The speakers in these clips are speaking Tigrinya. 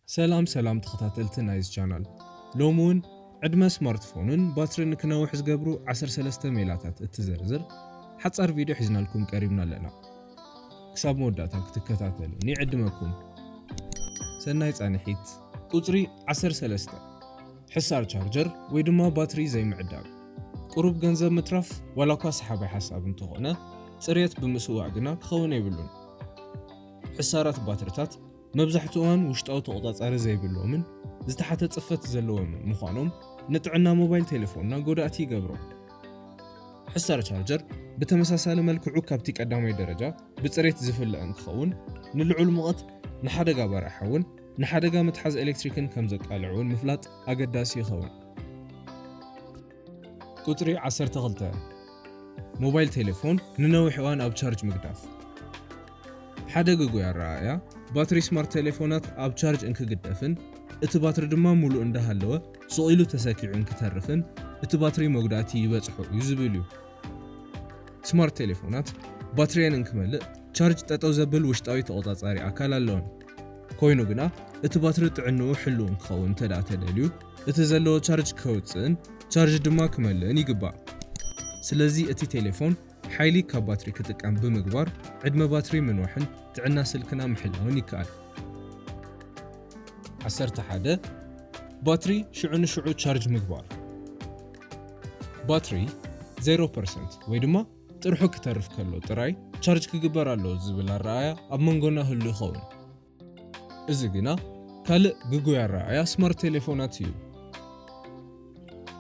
ሰላም ሰላም ተኸታተልቲ ናይዚ ቻናል፣ ሎሚ እውን ዕድመ ስማርትፎንን ባትሪን ክነውሕ ዝገብሩ ዓሰርተ ሰለስተ ሜላታት እትዝርዝር ሓጻር ቪድዮ ሒዝናልኩም ቀሪብና ኣለና። ክሳብ መወዳእታ ክትከታተሉ ንዕድመኩም። ሰናይ ጻንሒት። ቁጽሪ ዓሰርተ ሰለስተ፣ ሕሳር ቻርጀር ወይ ድማ ባትሪ ዘይምዕዳግ። ቁሩብ ገንዘብ ምትራፍ ዋላ እኳ ሰሓባይ ሓሳብ እንተኾነ፣ ጽሬት ብምስዋእ ግና ክኸውን የብሉን። ሕሳራት ባትርታት መብዛሕትኡ እዋን ውሽጣዊ ተቖጻጻሪ ዘይብሎምን ዝተሓተ ጽፈት ዘለዎምን ምዃኖም ንጥዕና ሞባይል ቴሌፎንና ጎዳእቲ ይገብሮም። ሕሳር ቻርጀር ብተመሳሳሊ መልክዑ ካብቲ ቀዳማይ ደረጃ ብጽሬት ዝፍለ እንትኸውን፣ ንልዑል ሙቐት፣ ንሓደጋ ባርዕ ሓውን ንሓደጋ ምትሓዝ ኤሌክትሪክን ከም ዘቃልዕ እውን ምፍላጥ ኣገዳሲ ይኸውን። ቁጽሪ ዓሰርተ ክልተ፣ ሞባይል ቴሌፎን ንነዊሕ እዋን ኣብ ቻርጅ ምግዳፍ። ሓደ ግጉይ ኣረኣእያ፣ ባትሪ ስማርት ቴሌፎናት ኣብ ቻርጅ እንክግደፍን እቲ ባትሪ ድማ ሙሉእ እንዳሃለወ ሱቕ ኢሉ ተሰኪዑ እንክተርፍን እቲ ባትሪ መጉዳእቲ ይበጽሖ እዩ ዝብል እዩ። ስማርት ቴሌፎናት ባትሪየን እንክመልእ ቻርጅ ጠጠው ዘብል ውሽጣዊ ተቖጻጻሪ ኣካል ኣለወን። ኮይኑ ግና እቲ ባትሪ ጥዕንኡ ሕሉው እንክኸውን እንተ ደኣ ተደልዩ፣ እቲ ዘለዎ ቻርጅ ከውጽእን ቻርጅ ድማ ክመልእን ይግባእ። ስለዚ እቲ ቴሌፎን ሓይሊ ካብ ባትሪ ክጥቀም ብምግባር ዕድመ ባትሪ ምንዋሕን ጥዕና ስልክና ምሕላውን ይከኣል። ዓሰርተ ሓደ፣ ባትሪ ሽዑ ንሽዑ ቻርጅ ምግባር። ባትሪ ዜሮ ፐርሰንት ወይ ድማ ጥርሑ ክተርፍ ከሎ ጥራይ ቻርጅ ክግበር ኣለዎ ዝብል ኣረኣእያ ኣብ መንጎና ህሉ ይኸውን። እዚ ግና ካልእ ግጉይ ኣረኣእያ ስማርት ቴሌፎናት እዩ።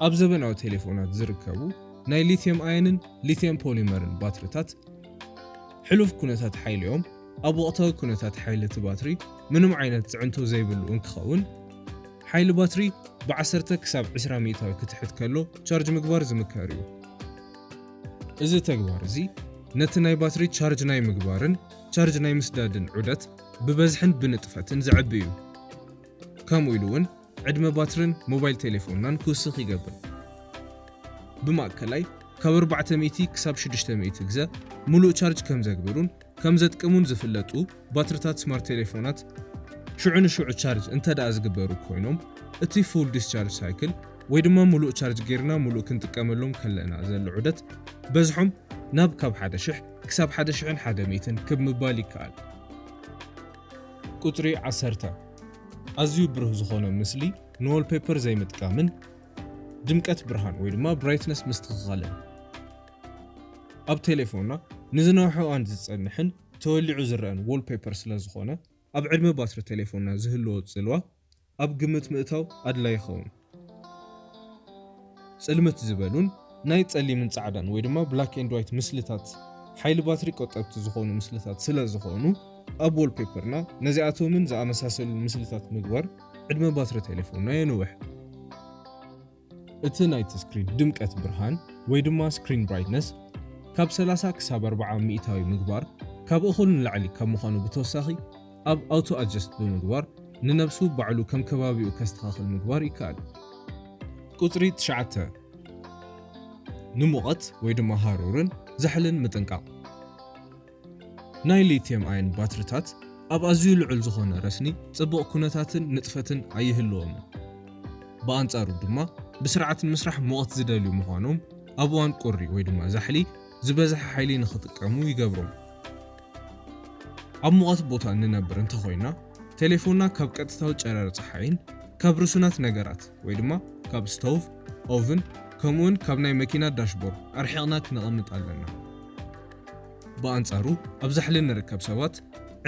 ኣብ ዘበናዊ ቴሌፎናት ዝርከቡ ናይ ሊትየም ኣየንን ሊትየም ፖሊመርን ባትሪታት ሕሉፍ ኩነታት ሓይሊኦም ኣብ ወቕታዊ ኩነታት ሓይሊ እቲ ባትሪ ምንም ዓይነት ጽዕንቶ ዘይብሉ እንክኸውን፣ ሓይሊ ባትሪ ብዓሰርተ ክሳብ ዕስራ ሚእታዊ ክትሕት ከሎ ቻርጅ ምግባር ዝምከር እዩ። እዚ ተግባር እዚ ነቲ ናይ ባትሪ ቻርጅ ናይ ምግባርን ቻርጅ ናይ ምስዳድን ዑደት ብበዝሕን ብንጥፈትን ዘዕቢ እዩ። ከምኡ ኢሉ እውን ዕድመ ባትርን ሞባይል ቴሌፎንናን ክውስኽ ይገብር። ብማእከላይ ካብ ኣርባዕተ ሚእቲ ክሳብ ሽዱሽተ ሚእቲ ግዘ ሙሉእ ቻርጅ ከም ዘግብሩን ከም ዘጥቅሙን ዝፍለጡ ባትርታት ስማርት ቴሌፎናት ሽዑ ንሽዑ ቻርጅ እንተ ደኣ ዝግበሩ ኮይኖም፣ እቲ ፉል ዲስቻርጅ ሳይክል ወይ ድማ ሙሉእ ቻርጅ ጌርና ሙሉእ ክንጥቀመሎም ከለና ዘሎ ዑደት በዝሖም ናብ ካብ ሓደ ሽሕ ክሳብ ሓደ ሽሕን ሓደ ሚእትን ክብ ምባል ይከኣል። ቁጽሪ ዓሰርተ፣ ኣዝዩ ብሩህ ዝኾነ ምስሊ ንዎልፔፐር ዘይምጥቃምን ድምቀት ብርሃን ወይ ድማ ብራይትነስ ምስትኽኻልን። ኣብ ቴሌፎንና ንዝነውሐ እዋን ዝጸንሕን ተወሊዑ ዝረኣን ዎልፔፐር ስለ ዝኾነ፣ ኣብ ዕድመ ባትሪ ቴሌፎንና ዝህልዎ ጽልዋ ኣብ ግምት ምእታው ኣድላይ ይኸውን። ጽልምት ዝበሉን ናይ ጸሊምን ጻዕዳን ወይ ድማ ብላክ ኤንድ ዋይት ምስልታት ሓይሊ ባትሪ ቆጠብቲ ዝኾኑ ምስልታት ስለ ዝኾኑ፣ ኣብ ዎልፔፐርና ነዚኣቶምን ዝኣመሳሰሉ ምስልታት ምግባር ዕድመ ባትሪ ቴሌፎንና የንውሕ። እቲ ናይቲ ስክሪን ድምቀት ብርሃን ወይ ድማ ስክሪን ብራይትነስ ካብ ሰላሳ ክሳብ ኣርብዓ ሚእታዊ ምግባር፣ ካብ እኹል ንላዕሊ ካብ ምዃኑ ብተወሳኺ ኣብ ኣውቶ ኣጀስት ብምግባር ንነብሱ ባዕሉ ከም ከባቢኡ ከስተኻኽል ምግባር ይከኣል። ቁጽሪ ትሽዓተ፣ ንሙቐት ወይ ድማ ሃሩርን ዛሕልን ምጥንቃቕ። ናይ ሊትየም ኣየን ባትሪታት ኣብ ኣዝዩ ልዑል ዝኾነ ረስኒ ጽቡቕ ኩነታትን ንጥፈትን ኣይህልዎምን። ብኣንጻሩ ድማ ብስርዓት ንምስራሕ ሙቐት ዝደልዩ ምዃኖም ኣብ እዋን ቁሪ ወይ ድማ ዛሕሊ ዝበዝሐ ሓይሊ ንኽጥቀሙ ይገብሮም። ኣብ ሙቐት ቦታ እንነብር እንተኾይና፣ ቴሌፎንና ካብ ቀጥታዊ ጨረር ጸሓይን ካብ ርሱናት ነገራት ወይ ድማ ካብ ስቶቭ፣ ኦቭን፣ ከምኡውን ካብ ናይ መኪና ዳሽቦርድ ኣርሒቕና ክነቐምጥ ኣለና። ብኣንጻሩ ኣብ ዛሕሊ ንርከብ ሰባት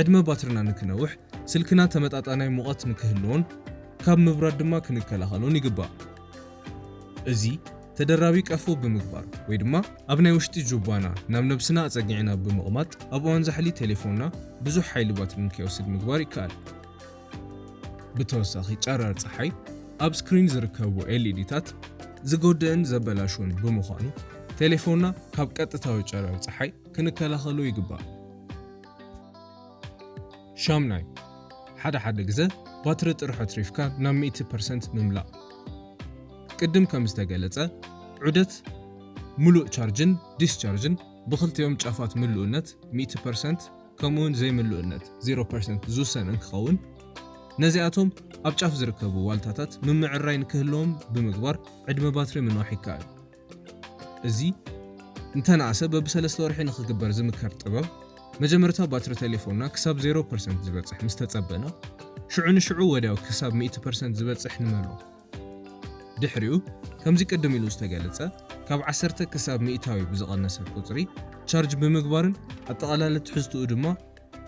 ዕድመ ባትርና ንክነውሕ፣ ስልክና ተመጣጣናይ ሙቐት ንክህልዎን ካብ ምብራድ ድማ ክንከላኸሎን ይግባእ። እዚ ተደራቢ ቀፎ ብምግባር ወይ ድማ ኣብ ናይ ውሽጢ ጁባና ናብ ነብስና ኣጸጊዕና ብምቕማጥ ኣብ እዋን ዛሕሊ ቴሌፎንና ብዙሕ ሓይሊ ባትሪ ንከይወስድ ምግባር ይከኣል። ብተወሳኺ ጨረር ጸሓይ ኣብ ስክሪን ዝርከቡ ኤልኢዲታት ዝጎድእን ዘበላሹን ብምዃኑ ቴሌፎንና ካብ ቀጥታዊ ጨረር ጸሓይ ክንከላኸሎ ይግባእ። ሻምናይ፣ ሓደ ሓደ ግዘ ባትሪ ጥርሑ ኣትሪፍካ ናብ ሚእቲ ፐርሰንት ምምላእ። ቅድም ከም ዝተገለጸ፣ ዑደት ምሉእ ቻርጅን ዲስቻርጅን ብኽልቲኦም ጫፋት ምሉእነት፣ ሚእቲ ፐርሰንት፣ ከምኡውን ዘይምሉእነት፣ ዜሮ ፐርሰንት፣ ዝውሰን እንክኸውን፣ ነዚኣቶም ኣብ ጫፍ ዝርከቡ ዋልታታት ምምዕራይ ንክህልዎም ብምግባር ዕድመ ባትሪ ምንዋሕ ይከኣል። እዚ እንተነኣሰ በብሰለስተ ወርሒ ንኽግበር ዝምከር ጥበብ፣ መጀመርታ ባትሪ ቴሌፎንና ክሳብ ዜሮ ፐርሰንት ዝበጽሕ ምስ ተጸበና፣ ሽዑ ንሽዑ ወዲያው ክሳብ ሚእቲ ፐርሰንት ዝበጽሕ ንመልኦ። ድሕሪኡ፣ ከምዚ ቅድም ኢሉ ዝተገለጸ፣ ካብ ዓሰርተ ክሳብ ሚእታዊ ብዝቐነሰ ቁጽሪ ቻርጅ ብምግባርን ኣጠቓላሊ ትሕዝትኡ ድማ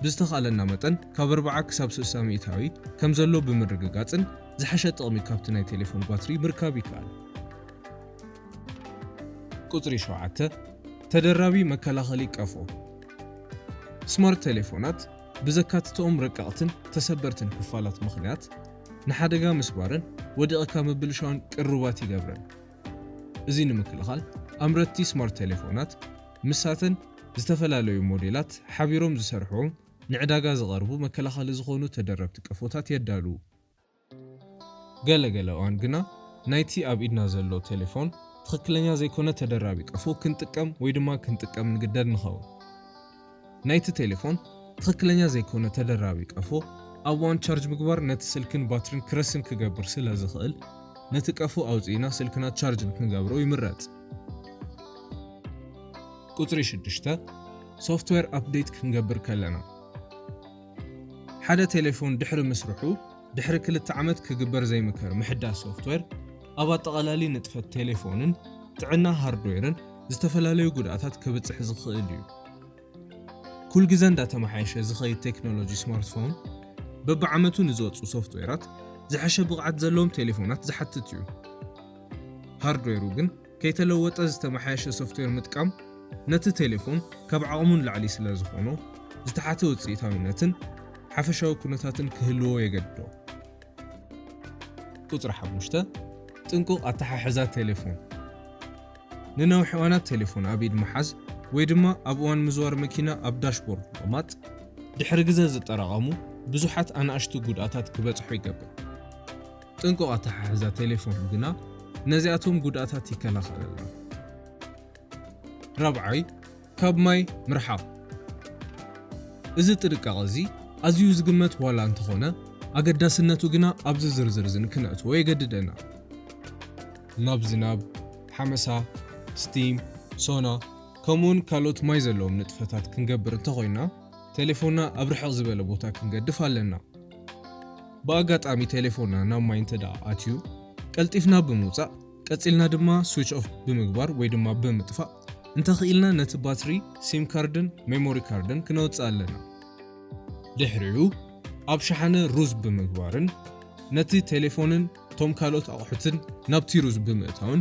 ብዝተኻለና መጠን ካብ ኣርብዓ ክሳብ ስሳ ሚእታዊ ከም ዘሎ ብምርግጋጽን ዝሓሸ ጥቕሚ ካብቲ ናይ ቴሌፎን ባትሪ ምርካብ ይከኣል። ቁጽሪ ሸውዓተ፣ ተደራቢ መከላኸሊ ቀፎ። ስማርት ቴሌፎናት ብዘካትትኦም ረቀቕትን ተሰበርትን ክፋላት ምኽንያት ንሓደጋ ምስባርን ወዲቕካ ምብልሻውን ቅሩባት ይገብረን። እዚ ንምክልኻል ኣምረትቲ ስማርት ቴሌፎናት ምሳተን ዝተፈላለዩ ሞዴላት ሓቢሮም ዝሰርሕዎም ንዕዳጋ ዝቐርቡ መከላኸሊ ዝኾኑ ተደረብቲ ቀፎታት የዳልዉ። ገለ ገለ እዋን ግና ናይቲ ኣብ ኢድና ዘሎ ቴሌፎን ትኽክለኛ ዘይኮነ ተደራቢ ቀፎ ክንጥቀም ወይ ድማ ክንጥቀም ንግደድ ንኸውን። ናይቲ ቴሌፎን ትኽክለኛ ዘይኮነ ተደራቢ ቀፎ ኣብ እዋን ቻርጅ ምግባር ነቲ ስልክን ባትሪን ክረስን ክገብር ስለ ዝኽእል፣ ነቲ ቀፎ ኣውጺእና ስልክና ቻርጅ ክንገብሮ ይምረጽ። ቁጽሪ ሽዱሽተ፣ ሶፍትዌር ኣፕዴት ክንገብር ከለና። ሓደ ቴሌፎን ድሕሪ ምስርሑ፣ ድሕሪ ክልተ ዓመት ክግበር ዘይምከር ምሕዳስ ሶፍትዌር ኣብ ኣጠቓላሊ ንጥፈት ቴሌፎንን ጥዕና ሃርድዌርን ዝተፈላለዩ ጉድኣታት ከብጽሕ ዝኽእል እዩ። ኩል ግዘ እንዳተመሓየሸ ዝኸይድ ቴክኖሎጂ ስማርትፎን በብዓመቱ ንዝወፁ ሶፍትዌራት ዝሐሸ ብቕዓት ዘለዎም ቴሌፎናት ዝሓትት እዩ። ሃርድዌሩ ግን ከይተለወጠ ዝተመሓየሸ ሶፍትዌር ምጥቃም ነቲ ቴሌፎን ካብ ዓቕሙ ንላዕሊ ስለ ዝኾኖ ዝተሓተ ውፅኢታዊነትን ሓፈሻዊ ኩነታትን ክህልዎ የገድዶ። ቁፅሪ ሓሙሽተ፣ ጥንቁቕ ኣተሓሕዛ ቴሌፎን። ንነዊሕ እዋናት ቴሌፎን ኣብ ኢድ ምሓዝ ወይ ድማ ኣብ እዋን ምዝዋር መኪና ኣብ ዳሽቦርድ ምቕማጥ ድሕሪ ግዘ ዝጠራቐሙ ብዙሓት ኣናእሽቱ ጉድኣታት ክበፅሑ ይገብር። ጥንቁቕ ኣተሓሕዛ ቴሌፎን ግና ነዚኣቶም ጉድኣታት ይከላኸለልና። ራብዓይ፣ ካብ ማይ ምርሓቕ። እዚ ጥንቃቐ እዚ ኣዝዩ ዝግመት ዋላ እንተኾነ ኣገዳስነቱ ግና ኣብዚ ዝርዝር እዚ ንክነእትዎ የገድደና። ናብ ዝናብ፣ ሓመሳ፣ ስቲም፣ ሶና ከምኡውን ካልኦት ማይ ዘለዎም ንጥፈታት ክንገብር እንተኾይና ቴሌፎንና ኣብ ርሕቕ ዝበለ ቦታ ክንገድፍ ኣለና። ብኣጋጣሚ ቴሌፎንና ናብ ማይ እንተ ደኣ ኣትዩ ቀልጢፍና ብምውጻእ ቀጺልና ድማ ስዊች ኦፍ ብምግባር ወይ ድማ ብምጥፋእ እንተኽኢልና ነቲ ባትሪ፣ ሲም ካርድን ሜሞሪ ካርድን ክነውጽእ ኣለና። ድሕሪኡ ኣብ ሸሓነ ሩዝ ብምግባርን ነቲ ቴሌፎንን እቶም ካልኦት ኣቑሑትን ናብቲ ሩዝ ብምእታውን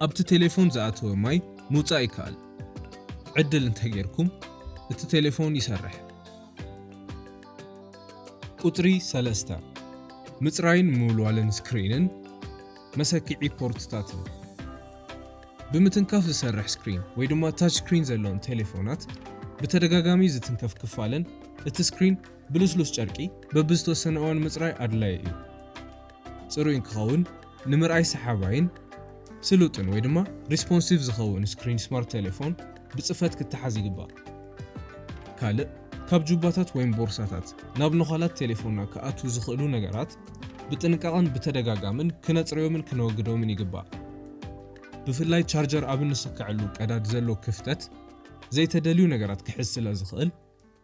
ኣብቲ ቴሌፎን ዝኣተወ ማይ ምውጻእ ይከኣል። ዕድል እንተጌርኩም እቲ ቴሌፎን ይሰርሕ። ቁጽሪ ሰለስተ፣ ምጽራይን ምውልዋልን ስክሪንን መሰክዒ ፖርትታትን። ብምትንካፍ ዝሰርሕ ስክሪን ወይ ድማ ታች ስክሪን ዘለዎም ቴሌፎናት ብተደጋጋሚ ዝትንከፍ ክፋልን እቲ ስክሪን ብልስሉስ ጨርቂ በብዝተወሰነ እዋን ምጽራይ ኣድላዪ እዩ። ጽሩይ ክኸውን ንምርኣይ ሰሓባይን ስሉጥን ወይ ድማ ሪስፖንሲቭ ዝኸውን ስክሪን ስማርት ቴሌፎን ብጽፈት ክተሓዝ ይግባእ። ካልእ፣ ካብ ጁባታት ወይም ቦርሳታት ናብ ነዃላት ቴሌፎንና ክኣትዉ ዝኽእሉ ነገራት ብጥንቃቐን ብተደጋጋምን ክነጽርዮምን ክነወግዶምን ይግባእ። ብፍላይ ቻርጀር ኣብ እንስክዐሉ ቀዳድ ዘሎ ክፍተት ዘይተደልዩ ነገራት ክሕዝ ስለ ዝኽእል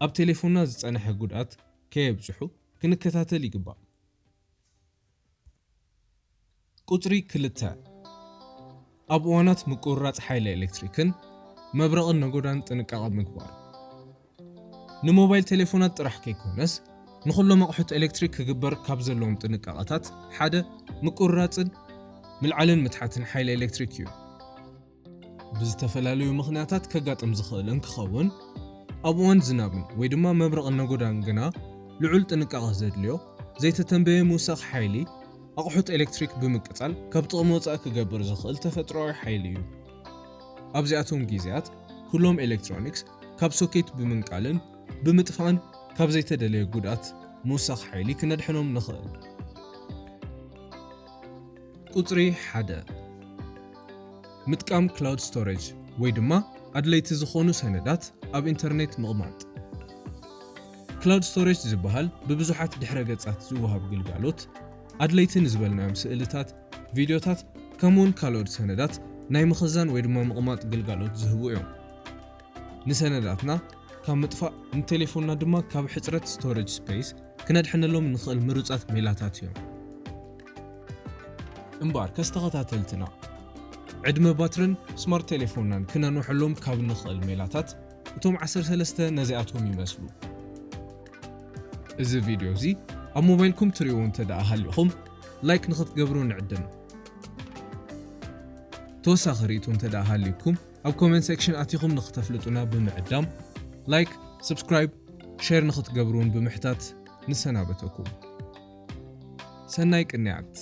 ኣብ ቴሌፎንና ዝጸንሐ ጉድኣት ከየብጽሑ ክንከታተል ይግባእ። ቁጽሪ ክልተ፣ ኣብ እዋናት ምቁርራጽ ሓይሊ ኤሌክትሪክን መብረቕን ነጎዳን ጥንቃቐ ምግባር። ንሞባይል ቴሌፎናት ጥራሕ ከይኮነስ ንኹሎም ኣቑሑት ኤሌክትሪክ ክግበር ካብ ዘለዎም ጥንቃቐታት ሓደ ምቁርራጽን ምልዓልን ምትሓትን ሓይሊ ኤሌክትሪክ እዩ። ብዝተፈላለዩ ምኽንያታት ከጋጥም ዝኽእል እንክኸውን ኣብ እዋን ዝናብን ወይ ድማ መብረቕን ነጎዳን ግና ልዑል ጥንቃቐ ዘድልዮ ዘይተተንበየ ምውሳኽ ሓይሊ ኣቑሑት ኤሌክትሪክ ብምቅጻል ካብ ጥቕሚ ወጻኢ ክገብር ዝኽእል ተፈጥሮኣዊ ሓይሊ እዩ። ኣብዚኣቶም ግዜያት ኩሎም ኤሌክትሮኒክስ ካብ ሶኬት ብምንቃልን ብምጥፋእን ካብ ዘይተደለየ ጉድኣት ምውሳኽ ሓይሊ ክነድሕኖም ንኽእል። ቁጽሪ ሓደ፣ ምጥቃም ክላውድ ስቶሬጅ ወይ ድማ ኣድለይቲ ዝኾኑ ሰነዳት ኣብ ኢንተርኔት ምቕማጥ። Cloud storage ዝበሃል ብብዙሓት ድሕረ ገጻት ዝወሃብ ግልጋሎት፣ ኣድለይቲ ንዝበልናዮም ስእልታት፣ ቪድዮታት፣ ከምኡውን ካልኦት ሰነዳት ናይ ምኽዛን ወይ ድማ ምቕማጥ ግልጋሎት ዝህቡ እዮም። ንሰነዳትና ካብ ምጥፋእ፣ ንቴሌፎንና ድማ ካብ ሕጽረት storage space ክነድሕነሎም ንኽእል ምሩጻት ሜላታት እዮም። እምበኣር ከስተኸታተልትና፣ ዕድመ ባትርን ስማርት ቴሌፎንናን ክነንውሐሎም ካብ ንኽእል ሜላታት፣ እቶም ዓሰርተ ሰለስተ ነዚኣቶም ይመስሉ። እዚ ቪድዮ እዚ ኣብ ሞባይልኩም ትርእይዎ እንተ ደኣ ሃሊኹም፣ ላይክ ንኽትገብሩ ንዕድም። ተወሳኺ ርእይቶ እንተ ደኣ ሃልዩኩም፣ ኣብ ኮመንት ሴክሽን ኣቲኹም ንኽተፍልጡና ብምዕዳም፣ ላይክ፣ ሰብስክራይብ፣ ሼር ንኽትገብሩን ብምሕታት ንሰናበተኩም። ሰናይ ቅንያት።